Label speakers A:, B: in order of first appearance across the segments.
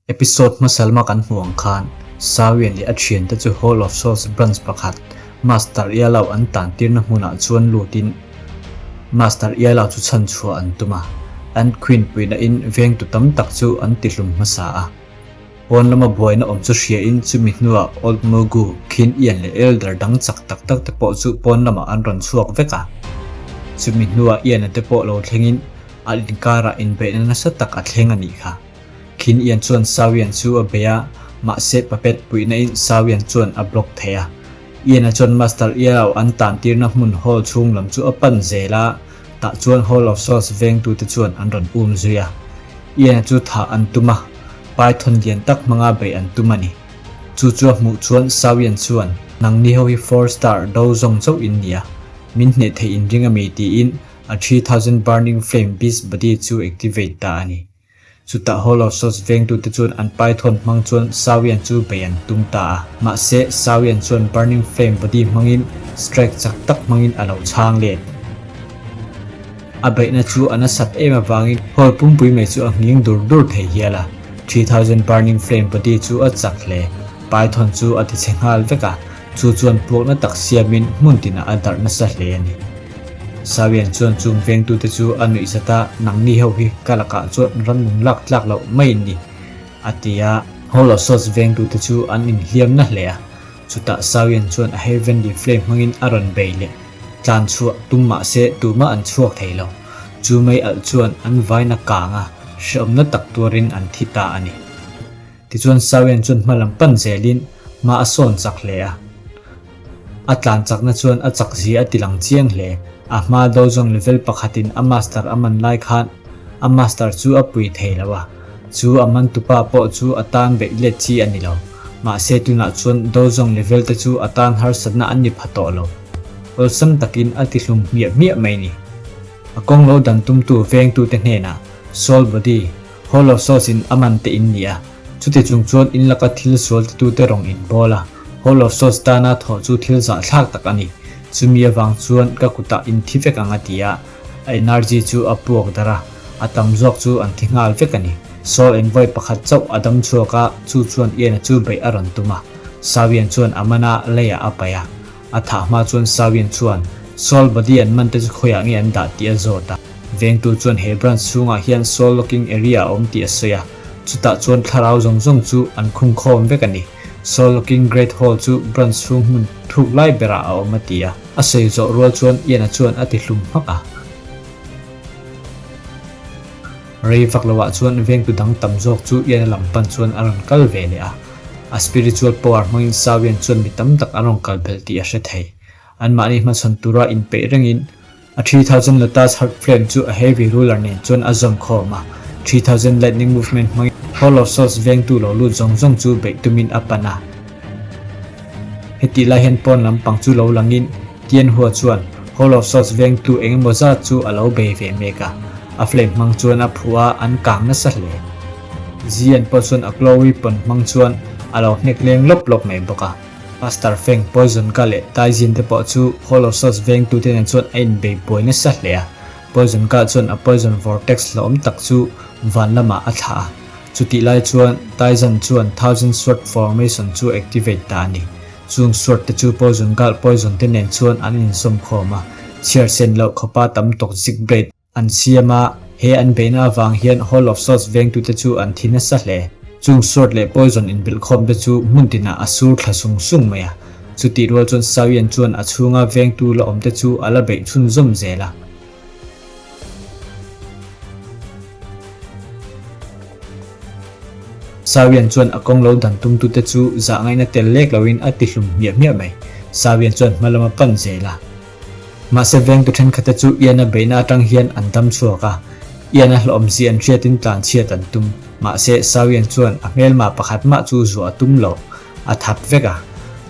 A: Episode hmasa lama kan hmuh ang khan, Sawian leh a thiante chu Hall of Souls branch pakhat, Master Ialao an tantirna hmunah chuan lutin Master Ialao chu chhanchhuah an tum a, an Queen puihna in vengtu tam tak chu an tihlum hmasa a. Pawn lama buaina awm chu hriain chumi hnuah Old Mogu, Khin Ian leh Elder dang chak tak tak te pawh chu pawn lamah an rawn chhuak vek a. Chumi hnuah Ian-a te pawh lo thlengin an inkarah inbeihna nasa tak a thleng a nih kha. Khin Ian chuan Sawian chu a bei a, mahse puppet puihna in Sawian chuan a block thei a. Ian-a chuan Master Iao an tan tirna hmun hall chhung lam chu a pan zel a, tah chuan Hall of Souls vengtute chuan an rawn um zui a. Ian-a chu thah an tum a, Python lian tak hmanga beih an tum a ni. Chu chu a hmuh chuan Sawian chuan, Nangni ho hi Four Star do zawng chauh in ni a, min hneh theih in ring a mi tiin a 3000 Burning Flame Beast Body chu activate ta a ni. Chutah Hall of Souls vengtute chuan an Python hmang chuan Sawian chu bei an tum ta a. Mahse, Sawian chuan Burning Flame body hmangin strike chak tak hmangin a lo chhang let. A beihna chu a nasat em avangin Hall pumpui mai chu a nghing dur dur thei hial a. 3000 Burning Flame body chu a chak hle. Python chu a tichhe nghal vek a. Chu chuan puakna tak siamin hmun tinah a darh nasa hle a ni. Sawian chuan chung vengtute chu a nuih zat a, Nangni ho hi ka lakah chuan rannung lak tlak loh mai in ni, a ti a. Holocaust vengtute chu an inhliam na hle a, chutah Sawian chuan a Heavenly Flame hmangin a rawn bei leh. Tlan chhuah tum mah se tumah an chhuak thei lo. Chu mei alh chuan an vaina kang a, hrehawmna tak tuarin an thi ta a ni. Tichuan Sawian chuan hma lam pan zelin hma a sawn chak hle a. A tlan chakna chuan a chak zia a ti lang chiang hle. A hma dojang level pakhatin a master a man lai khan a master chu a pui thei lo a, chu a man tupa pawh chu a tan beih let chi a ni lo. Mahse tunah chuan dojang level te chu a tan harsatna an ni pha tawh lo. Awlsam takin a ti hlum hmiah hmiah mai ni. A kawng lo dan tumtu vengtute hnenah Soul Body, Hall of Souls in a man te in ni a, chuti chung chuan in laka thil sual titute rawng in bawl a, Hall of Souls tana thawh chu thil zahthlak tak a ni. Chumi avang chuan ka kutah in thi vek ang a ti a, a energy chu a puak darh a, a tam zawk chu an thi nghal vek a ni. Soul Envoy pakhat chauh a dam chhuak a, chu chuan Ian-a chu beih a rawn tum a, Sawian chuan a man a, leiah a paih a. A thah hma chuan Sawian chuan Soul Body an man te chu khawiah nge an dah tih a zawt a. Vengtu chuan he branch chhungah hian Soul Locking Area a awm tih a sawi a, chutah chuan thlarau zawng zawng chu an khungkhawm vek a ni. Soul Locking Great Hall chu branch chhung hmun thuk lai berah a awm a ti a. A sawi zawh rual chuan Ian-a chuan a ti hlum hmak a. Rei vak loah chuan vengtu dang tam zawk chu Ian-a lam pan chuan a rawn kal ve leh a. A spiritual power hmangin Sawian chuan mi tam tak an rawn kal belh tih a hre thei. Anmahni hmachhawn tura inpeih rengin a 3000 Lotus Heart Flame chu a heavy ruler nen chuan a zawm khawm a. 3000 Lightning Movement hmangin Hall of Souls vengtu lo lut zawng zawng chu beih tumin a pan a. Hetih lai hian pawn lampang chu lo langin Tianhua chuan Hall of Souls vengtu eng emaw zat chu a lo bei ve mek a, a flame hmang chuan a phuh a, an kang nasa hle. Zian pawh chuan a glowy pawn hmang chuan a lo hnek leng lawp lawp mai bawk a. Master Feng, Poison Ka leh Taizin te pawh chu Hall of Souls vengtute nen chuan a inbei buai nasa hle a. Poison Ka chuan a poison vortex hlauhawm tak chu van lamah a thlah a. Chutih lai chuan Taizan chuan Thousand Sword Formation chu activate ta a ni. Chung sword te chu Poison Gal poison te nen chuan an inzawm khawm a, chhiar sen loh khawpa tam toxic blade an siam a, he an beihna avang hian Hall of Swords vengtute chu an thi nasa hle. Chung sword leh poison inbilhkhawm te chu hmun tinah a sur thla sung sung mai a, chutih rual chuan Sawian chuan a chhunga vengtu la awm te chu a la beih chhunzawm zel a. Sawian chuan a kawng lo dan tumtute chu zah ngaihna tel lek loin a ti hlum hmiah hmiah mai. Sawian chuan hma lama pan zel a. Mahse vengtu thenkhatte chu Ian-a beihna atang hian an dam chhuak a. Ian-a hlawhawmzia an hriatin tlanchhiat an tum. Mahse Sawian chuan a hmelma pakhat mah chu zuah a tum lo. A that vek a.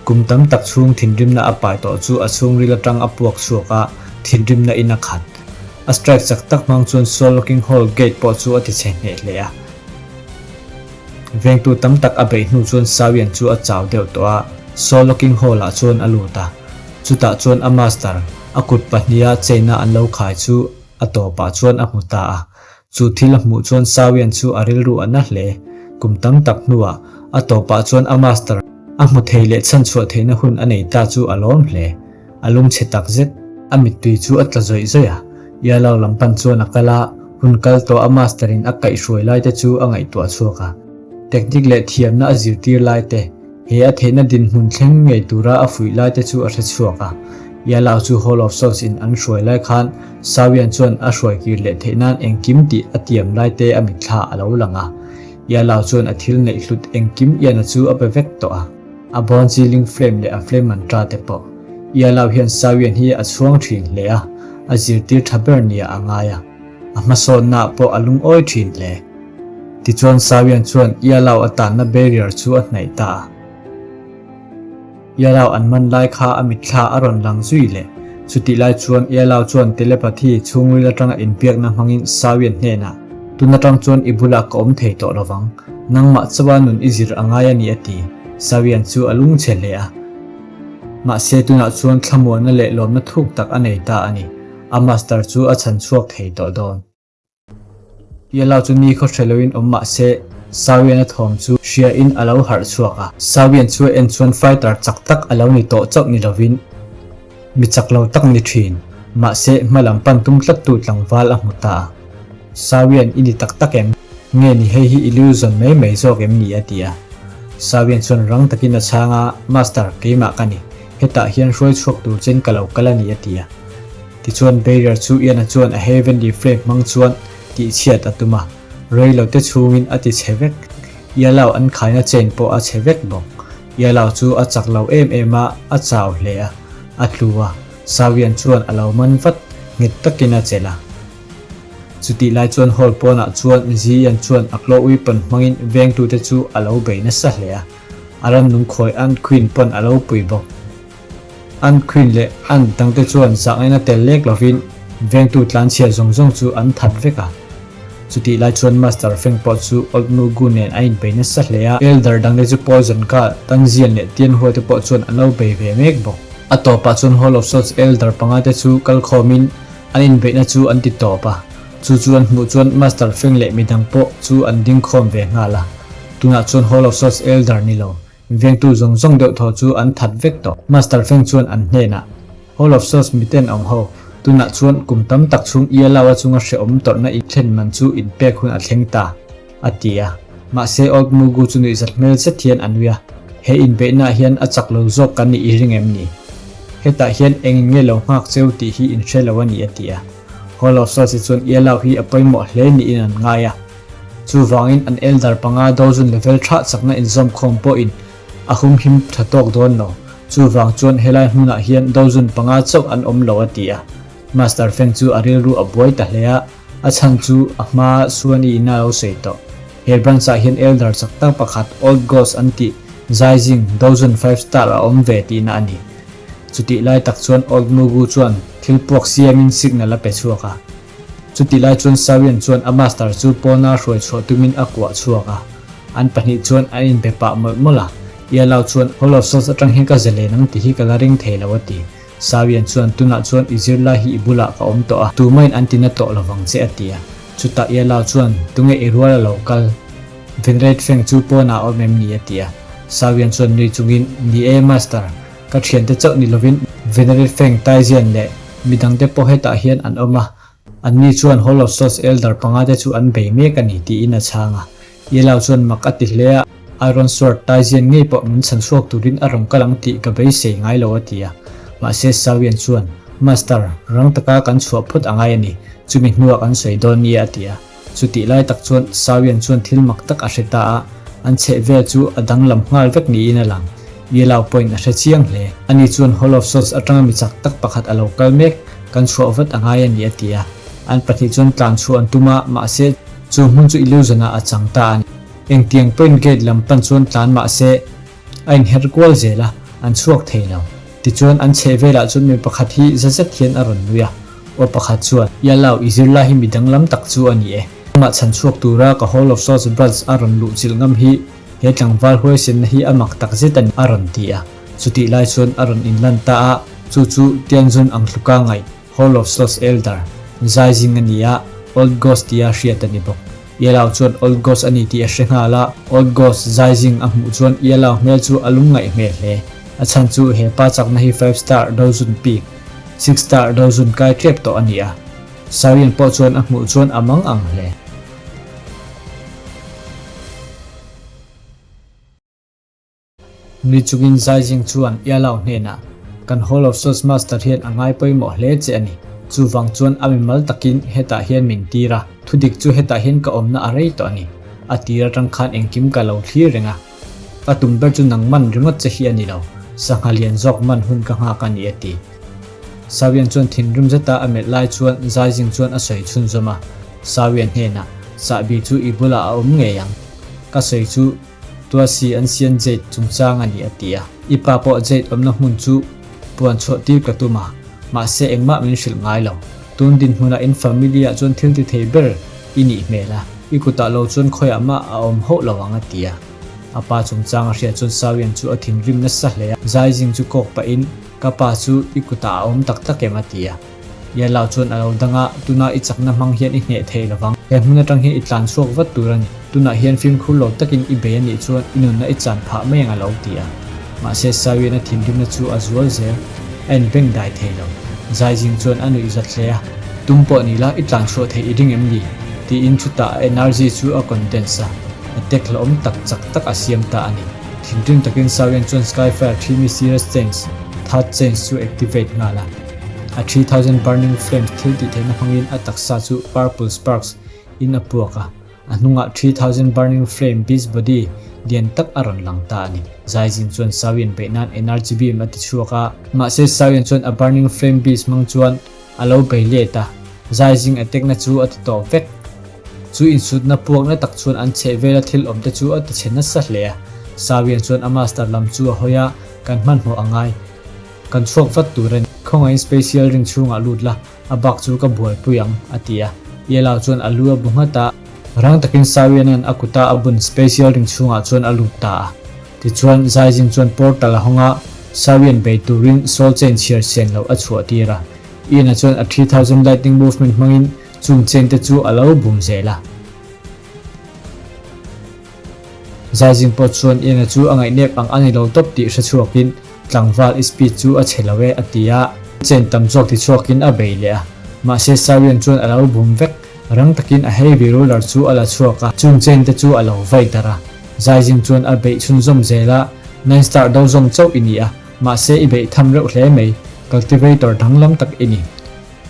A: Kum tam tak chhung thinrimna a pai tawh chu a chhungril atang a puak chhuak a, thinrimna in a khat. A strike chak tak hmang chuan Soul Locking Hall gate pawh chu a ti chhe hneh hle a. Vengtu tam tak a beih hnu chuan Sawian chu a chau deuh tawh a, Soul Locking Hall ah chuan a lut a. Chutah chuan a master, a kut pahniha chain-a an lo khai chu a tawpah chuan a hmu ta a. Chu thil a hmuh chuan Sawian chu a rilru a na hle. Kum tam tak hnuah a tawpah chuan a master a hmu thei leh chhanchhuah theihna hun a nei ta chu a lawm hle. A lungchhe tak zet. A mittui chu a tla zawih zawih a. Yellow lam pan chuan a kal a, hun kal tawh a master in a kaihhruai lai te chu a ngaihtuah chhuak a. Technique leh thiamna a zirtir lai te, he a theihna dinhmun thleng ngei tura a fuih lai te chu a hre chhuak a. Yellow chu Hall of Souls in an hruai lai khan Sawian chuan a hruai kir leh theih nan engkim tih a tiam lai te a mitthla a lo lang a. Yellow chuan a thil neih hlut engkim Ian-a chu a pe vek tawh a. A bone ceiling frame leh a flame mantra te pawh Ialao hian Sawian hi a chhuang thin hle a, a zirtir tha ber nia a ngai a, a hmasawnnaah pawh a lungawi thin hle. Tichuan Sawian chuan Ialao a tanna barrier chu a hnaih ta a. Ialao an man lai kha a mitthla a rawn lang zui leh. Chutih lai chuan Ialao chuan telepathy chhungril atanga inbiakna hmangin Sawian hnenah, Tun atang chuan i bulah ka awm thei tawh lovang. Nangmah chawa nun i zir a ngai a ni a ti. Sawian chu a lungchhe hle a. Mahse tunah chuan thlamuanna leh lawmna thuk tak a nei ta a ni. A master chu a chhan chhuak thei tawh dawn. Yellow chu ni khaw hre loin awm mahse Sawian a thawm chu hria in a lo harh chhuak a. Sawian chu a en chuan fighter chak tak a lo ni tawh chauh ni lovin mi chak lo tak ni thin. Mahse hma lam pan tum tlat tu tlangval a hmu ta a. Sawian i ni tak tak em? Nge ni hei hi illusion mai mai zawk em ni a ti a. Sawian chuan rang takin a chhang a, Master, keimah ka ni. Hetah hian hruai chhuak tur chen ka lo kal a ni a ti a. Tichuan Barrier chu Ian-a chuan a Heavenly Flame hmang chuan tihchhiat a tum a, rei lo te chhungin a ti chhe vek. Ialao an khaina chain pawh a chhe vek bawk. Ialao chu a chak lo em em a, a chau hle a, a tlu a, Sawian chuan a lo man vat, nghet takin a chelh a. Chutih lai chuan hall pawnah chuan Zian chuan a claw weapon hmangin vengtute chu a lo bei nasa hle a, a rannung khawi Aunt Queen pawn a lo pui bawk. Aunt Queen leh Aunt dangte chuan zahngaina tel lek lovin vengtu tlanchhia zawng zawng chu an that vek a. Chutih lai chuan Master Feng pawh chu Old Mugu nen a inbei nasa hle a, Elder dangte chu Poison Ka, Tanzian leh Tianhua te pawh chuan an lo bei ve mek bawk. A tawpah chuan Hall of Swords Elder panga te chu kalkhawmin An inbeihna chu an ti tawp a, chu chu an hmuh chuan Master Feng leh midang pawh chu an ding khawm ve nghal a. Tunah chuan Hall of Swords Elder ni lo, vengtu zawng zawng deuh thaw chu an that vek tawh. Master Feng chuan an hnenah, Hall of Swords miten awm ho, tunah chuan kum tam tak chhung Ialaua chunga hrehawm tawrhna i thlen man chu inpek hun a thleng ta, a ti a. Mahse Old Mugu chu nuihzat hmel zet hian a nui a, He inbeihnaah hian a chak lo zawk kan nih i ring em ni? Hetah hian engin nge lo nghak cheu tih hi in hre lo a ni a ti a. Hall of Swords-i chuan Ialao hi a pawimawh hle niin an ngai a. Chuvangin an Elder panga dozen level thah chakna inzawmkhawm pawhin a humhim tha tawk dawn lo. Chuvang chuan helai hmunah hian dozen panga chauh an awm lo a ti a. Master Feng chu a rilru a buai ta hle a. A chhan chu a hma suan i ina lo sawi tawh. He branch ah hian elder chak tak pakhat Old Ghost an tih Zaizing dozen five star a awm ve tihna a ni. Chutih lai tak chuan Old Mugu chuan thil puak siamin signal a pe chhuak a. Chutih lai chuan Sawian chuan a master chu pawna hruai chhuah tumin a kuah chhuak a. An pahnih chuan an inbe pah mawlh mawlh a. Ialao chuan Hall of Swords atang hian ka zalen ang tih hi ka la ring thei lo a ti. Sawian chuan, Tunah chuan i zirlai hi i bulah ka awm tawh a, tumahin an tina tawh lovang che a ti a. Chutah Ialao chuan, Tunge i rual a lo kal? Venerate Feng chu pawnah a awm em ni? a ti a. Sawian chuan nui chungin, Ni e, Master, ka thiante chauh ni lovin Venerate Feng, Taizian leh midangte pawh hetah hian an awm a, Anni chuan Hall of Swords Elder panga te chu an bei mek a ni tiin a chhang a. Yellow chuan mak a ti hle a, Iron Sword Taijian ngei pawh min chhan chhuak turin a rawn kal ang tih ka beisei ngai lo a ti a. Mahse Sawian chuan, Master, rang taka kan chhuah phawt a ngai a ni, chumi hnuah kan sawi dawn nia a ti a. Chutih lai tak chuan Sawian chuan thil mak tak a hre ta a, an chheh vel chu a danglam nghal vek niin a lang. Yellow pawhin a hre chiang hle. Ani chuan Hall of Swords atanga mi chak tak pakhat a lo kal mek. Kan chhuah vat a ngai a ni a ti a. An pahnih chuan tlan chhuah an tum a, mahse chu hmun chu illusion ah a chang ta a ni. Engtiang pawhin gate lam pan chuan tlan mahse a inher kual zel a, an chhuak thei lo. Tichuan an chheh velah chuan mi pakhat hi za zet hian a rawn nui a. Aw pakhat chuan, Yalao, i zirlai hi mi danglam tak chu a ni e. Amah chhan chhuak tura ka Hall of Swords branch a rawn luh chilh ngam hi he tlangval huaisenna hi a mak tak zet a ni, a rawn ti a. Chutih lai chuan a rawn inlan ta a, chu chu Tianjun ang hluka ngaih, Hall of Swords Elder, zai zing a ni a, Old Ghost tia hriat a ni bawk. Yellow chuan Old Ghost a ni tih a hre nghal a, Old Ghost Zaizing a hmuh chuan Yellow hmel chu a lungngaih hmel hle. A chhan chu he pa chakna hi five star dozun peak, six star dozun kai tlep tawh a ni a. Sarian pawh chuan a hmuh chuan a mang ang hle. Nui chungin Zaizing chuan Yalao hnenah, Kan Hall of Swords Master hian a ngai pawimawh hle che a ni. Chuvang chuan a mimal takin hetah hian min tir a, thudik chu hetah hian ka awmna a rei tawh a ni. A tir atang khan engkim ka lo thlir reng a. Ka tum ber chu nang man ringawt che hi a ni lo, sangha lian zawk man hun ka nghak a ni a ti. Sawian chuan thinrim zeta a melh lai chuan Zaizing chuan a sawi chhunzawm a, Sawian hnenah, Chahbi chu i bulah a awm ngei ang. Ka sawi chu Tuasi an sian Jade chungchang a ni a ti a. I pa pawh Jade awmna hmun chu puan chhuah tir ka tum a, mahse engmah min hrilh ngai lo. Tun dinhmunah in family ah chuan thil ti thei ber i nih hmel a, i kutah lo chuan khawiah mah a awm hauh lo ang a ti a. A pa chungchang a hriat chuan Sawian chu a thinrim nasa hle a, Zaizing chu kawk pahin ka pa chu i kutah a awm tak tak em a ti a. Yellow chuan a lo dang a, Tuna i chakna hmang hian i hneh thei lovang. He hmun atang hian i tlan chhuak vat tur a ni. Tunah hian fimkhur lo takin i bei a nih chuan i nunna i chan phah mai ang a lo ti a. Mahse Sawian a thinrimna chu a zual zel. A inbeng dai thei lo. Zaizing chuan a nuih zat hle a. Tum pawh ni la i tlan chhuah theih i ring em ni? Tiin chutah a energy chu a condense a, attack hlauhawm tak chak tak a siam ta a ni. Thinrim takin Sawian chuan Skyfire Three Serious Change, Third Change chu activate nghal a. A 3000 burning flames thil tih theihna hmangin a taksa chu purple sparks in a puak a, a hnungah 3000 burning flame beast body lian tak a rawn lang ta a ni. Zaizin chuan Sawian beih nan energy beam a ti chhuak a, mahse Sawian chuan a burning flame beast hmang chuan a lo bei let a, Zaizing attack na chu a ti tawp vek. Chu insutna puakna tak chuan an chheh vela thil awm te chu a ti chhe nasa hle a, Sawian chuan a master lam chu a hawi a, kan hmanhmawh a ngai. Kan chhuak vat tur a ni. Khawngaihin Special ring chhungah lut la, a bak chu ka buaipui ang, a ti a. Yellow chuan a lu a bu nghat a. Rang takin Sawiana'n a kuta a bun Special ring chhungah chuan a lut ta a. Tichuan, Zaizing chuan portal a hawng a, Sawian bei turin Soul Chain chhiar sen loh a chhuah tir a. Ian-a chuan a 3000 Lightning Movement hmangin chung chain te chu a lo bum zel a. Zaizing pawh chuan Ian-a chu a ngaihnep ang a ni lo tawp tih hre chhuakin tlangval i speed chu a chhe lo e a ti a, chen tam zawk ti chhuakin a bei leh a. Mahse Sawian chuan a lo bum vek, rang takin a heavy roller chu a la chhuak a, chung chen te chu a lo vai darh a. Zaizing chuan a beih chhunzawm zel a, Nine star do zawm chauh i ni a, mahse i beih tham reuh hle mai, cultivator danglam tak i ni.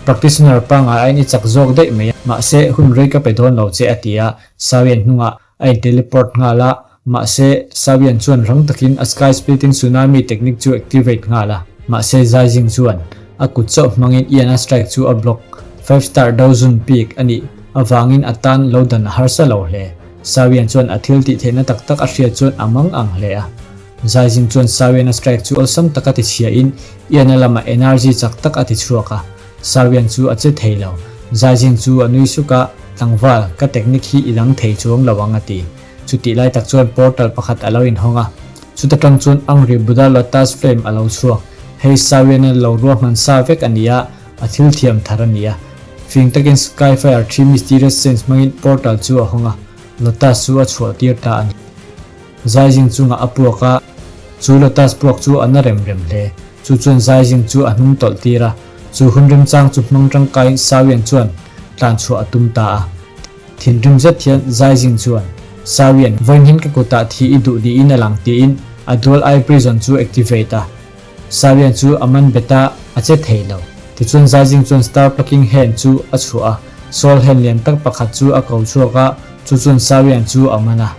A: Practitioner pangngai aiin i chak zawk daih mai a, mahse hun rei ka pe dawn lo che a ti a, Sawian hnungah a in teleport nghal a, mahse Sawian chuan rang takin a Sky Splitting Tsunami technique chu activate nghal a, mahse Zaizing chuan a kut chauh hmangin Ian-a strike chu a block. Five Star Dozun peak a nih avangin a tan lo dan a harsa lo hle. Sawian chuan a thil tih theihna tak tak a hriat chuan a mang ang hle a. Zaizing chuan Sawian-a strike chu awlsam taka ti chhiahin Ian-a lamah energy chak tak a ti chhuak a. Sawian chu a che thei lo. Zaizing chu a nui suk a, Tlangval, ka technique hi i dang thei chuang lo ang a ti. Chutih lai tak chuan portal pakhat a lo inhawng a. Chuta tang chuan Angri Buddha Lotus Flame a lo chhuak. Hei Sawian-a lo ruahman sa vek a ni a, a thil thiam thar a ni a. Fing takin Skyfire Three Mysterious Sense hmangin portal chu a hawng a, Lotus chu a chhuah tir ta a ni. Zaizing chungah a puak a, chu lotus puak chu a na rem rem hle. Chu chuan Zaizing chu a hnung tawlh tir a, chu hun remchang chu hmang tangkaiin Sawian chuan tlan chhuah a tum ta a. Thinrim zet hian Zaizing chuan, Sawian, vawiin hian ka kutah thi i duh niin a lang tiin a dual eye prison chu activate a. Sawian chu a man bet a, a che thei lo. Tichuan Zaizing chuan star plucking hand chu a chhuah a, soul hand lian tak pakhat chu a ko chhuak a, chu chuan Sawian chu a man a.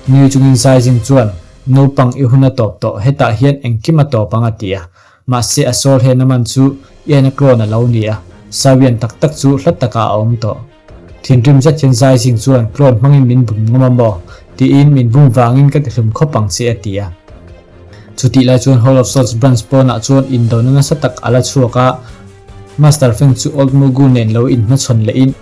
A: Nui chungin Zaizing chuan, Naupang i hun a tawp tawh, hetah hian engkim a tawp ang a ti a. Mahse a sawl he na man chu Ian-a clone a lo ni a, Sawian tak tak chu hla takah a awm tawh. Thinrim zet hian Zaizing chuan clone hmangin min bum ngam a maw? tiin min bum vangin ka tihlum khawp ang che a ti a. Chutih lai chuan Hall of Swords branch pawnah chuan indona nasa tak a la chhuak a, Master Feng chu Old Mugu nen lo inhmachhawn lehin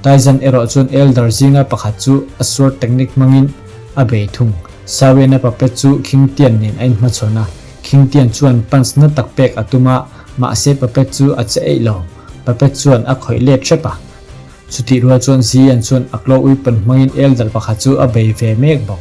A: Taizan erawh chuan Elder zinga pakhat chu a sword technique hmangin a bei thung. Sawiana puppet chu Khingtian nen a inhmachhawn a, Khingtian chuan punch na tak pek a tum a, mahse puppet chu a che eih lo. Puppet chuan a khawih let hrep a. Chutih rual chuan Zian chuan a claw weapon hmangin Elder pakhat chu a bei ve mek bawk.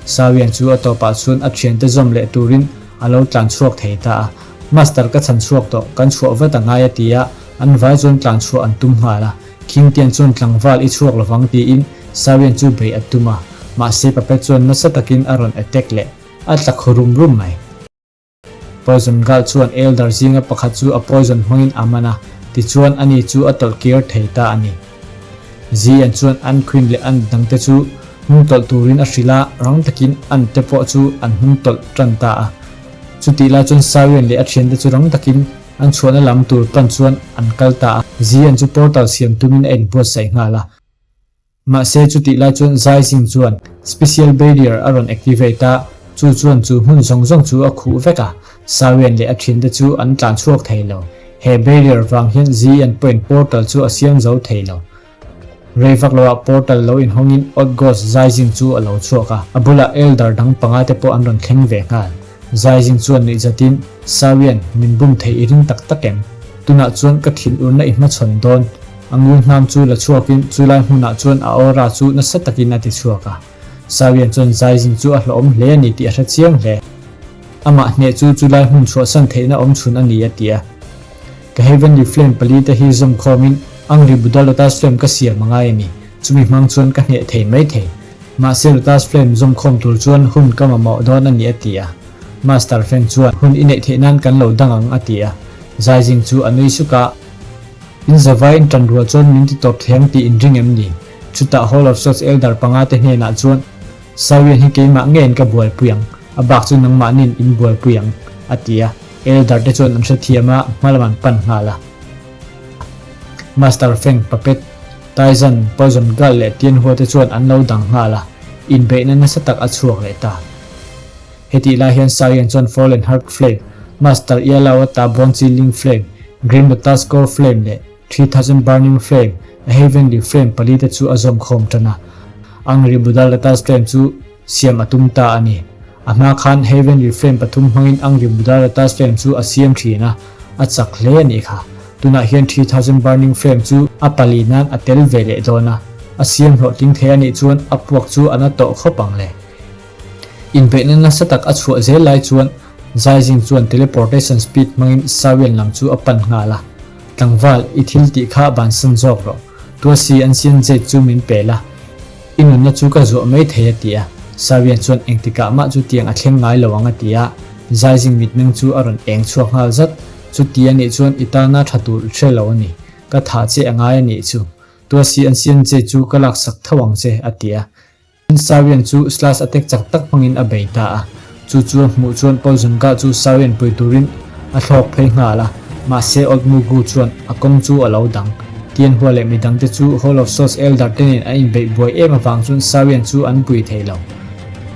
A: Sawian chu a tawpah chuan a thiante zawm leh turin a lo tlan chhuak thei ta a. Master ka chhan chhuak tawh, kan chhuah vat a ngai a ti a, an vai chuan tlan chhuah an tum nghal a. Khingtian chuan tlangval i chhuak lovang tiin Sawian chu beih a tum a, mahse Puppet chuan nasa takin a rawn attack leh a tla khaw rum rum mai. Poison Girl chuan Elder zinga pakhat chu a poison hmangin a man a, tichuan ani chu a tawlh kir thei ta a ni. Zian chuan an Queen leh an dangte chu hnung tawlh turin a hrilh a, rang takin an te pawh chu an hnung tawlh tan ta a. Chutih lai chuan Sawian leh a thiante chu rang takin an chhuahna lam tur pan chuan an kal ta a. Zian chu portal siam tumin a inbuatsaih nghal a. Mahse chutih lai chuan Zaizing chuan Special Barrier a rawn activate a, chu chuan chu hmun zawng zawng chu a khuh vek a, Sawian leh a thiante chu an tlan chhuak thei lo. He barrier vang hian Zian pawhin portal chu a siam zo thei lo. Rei vak loah portal lo inhawngin Odd Ghost Zaizing chu a lo chhuak a, a bulah Elder dang panga te pawh an rawn thleng ve nghal. Zaizing chuan nuih zatin, Sawian, min bum thei i ring tak tak em? Tunah chuan ka thinurna i hmachhawn dawn. A ngur hnam chu la chhuakin chulai hmunah chuan a aura chu nasa takin a ti chhuak a. Sawian chuan Zaizing chu a hlawhawm hle a ni tih a hre chiang hle. Amah hneh chu chulai hmun chhuahsan theihna awm chhun a ni a ti a. Ka Heavenly Flame pali te hi zawm khawmin Angry Buddha Lotus Flame ka siam a ngai a ni. Chumi hmang chuan ka hneh thei mai thei. Mahse Lotus Flame zawm khawm tur chuan hun ka mamawh dawn a ni a ti a. Master Feng chuan hun i neih theih nan kan lo dang ang a ti a. Zaizing chu a nui suk a. In zavaiin tan rual chuan min ti tawp thei ang tih in ring em ni? Chutah Hall of Swords Elder panga te hnenah chuan, Sawian hi keimah ngeiin ka buaipui ang, a bak chu nangmahniin in buaipui ang, a ti a. Elder te chuan an hrethiam a, hma lam an pan nghal a. Master Feng, Puppet, Taizan, Poison Girl leh Tianhua te chuan an lo dang nghal a, inbeihna nasa tak a chhuak leh ta. Hetih lai hian Sawian chuan Fallen Heart Flame, Master Yellow ata Bone Chilling Flame, Green Lotus Core Flame leh 3000 Burning Flame, a Heavenly Flame pali te chu a zawm khawm tan a. Angry Buddha Lotus Flame chu siam a tum ta a ni. A hma khan Heavenly Flame pathum hmangin Angry Buddha Lotus Flame chu a siam thin a, a chak hle a nih kha. Tunah hian 3000 Burning Flame chu a pali nan a tel ve leh dawn a, a siam hlawhtling thei a nih chuan a puak chu a na tawh khawp ang le. Inbeihna nasa tak a chhuah zel lai chuan Zaizing chuan teleportation speed hmangin Sawian lam chu a pan nghal a. Tlangval, i thil tih kha bansan zawk rawh. Tuasi Ancient Jade chu min pe la. I nunna chu ka zuah mai thei a ti a. Sawian chuan engtikah mah chu tiang a thleng ngai lo ang a ti a. Zaizing mitmeng chu a rawn eng chhuak nghal zat. Chuti a nih chuan i tana tha tur i hre lo a ni. Ka thah che a ngai a nih chu. Tuasi Ancient Jade chu ka laksak tho ang che a ti a. Sawian chu slash attack chak tak hmangin a bei ta a, chu chu a hmuh chuan Poison Guard chu Sawian pui turin a thlawk phei nghal a, mahse Old Mugu chuan a kawng chu a lo dang. Tianhua leh midangte chu Hall of Swords Elder te nen an inbeih buai em avang chuan Sawian chu an pui thei lo.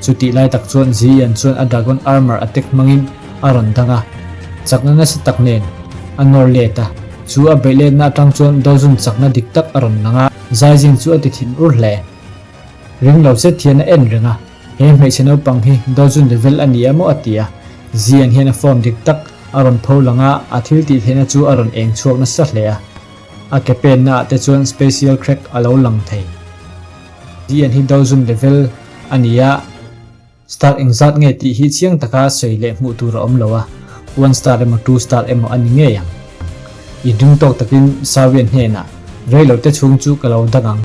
A: Chutih lai tak chuan Ziyan chuan a Dragon Armor attack hmangin a rawn dang a, chakna nasa tak nen a nawr let a, chu a beih letna atang chuan Dozun chakna dik tak a rawn lang a, Zaizing chu a ti thinur hle. Ring lo zet hian a en reng a, he hmeichhe naupang hi Dozun level a ni a maw a ti a, Zian hian a form dik tak a rawn pho lang a, a thil tih theihna chu a rawn eng chhuak nasa hle a, a ke penna ah te chuan special crack a lo lang thei. Zian hi Dozun level a ni a. Star engzat nge tih hi chiang taka sawi leh hmuh tur a awm lo a, one star emaw two star emaw a ni ngei ang. Inring tawk takin Sawian hnenah, Rei lo te chhung chu ka lo dang ang.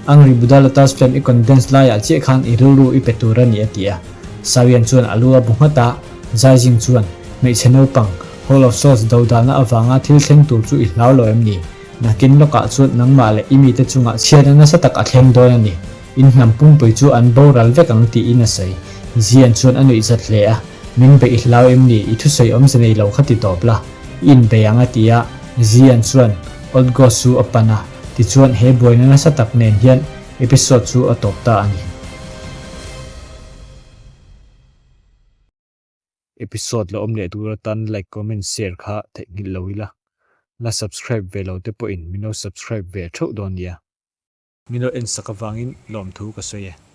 A: Angry Buddha Lotus Flame i condense laiah chiah khan i rilru i pe tur a ni a ti a. Sawian chuan a lu a bu nghat a, Zaizing chuan, Hmeichhe naupang, Hall of Souls dodalna avanga thil thleng tur chu i hlau lo em ni? Nakin lawkah chuan nangmah leh i mite chungah chhiatna nasa tak a thleng dawn a ni. In hnam pumpui chu an boral vek ang tiin a sawi. Zian chuan a nuih zat hle a, Min beih i hlau em ni? I thusawi awmze nei lo kha ti tawp la, i inbei ang a ti a. Zian chuan Old Ghost chu a pan a, tichuan he buaina nasa tak nen hian episode chu a tawp ta a ni. Episode la awm leh tur atan like, comment, share kha theihnghilh lo ila. La subscribe ve lo te pawhin min lo subscribe ve theuh dawn nia. Min lo en sak avangin lawmthu ka sawi e.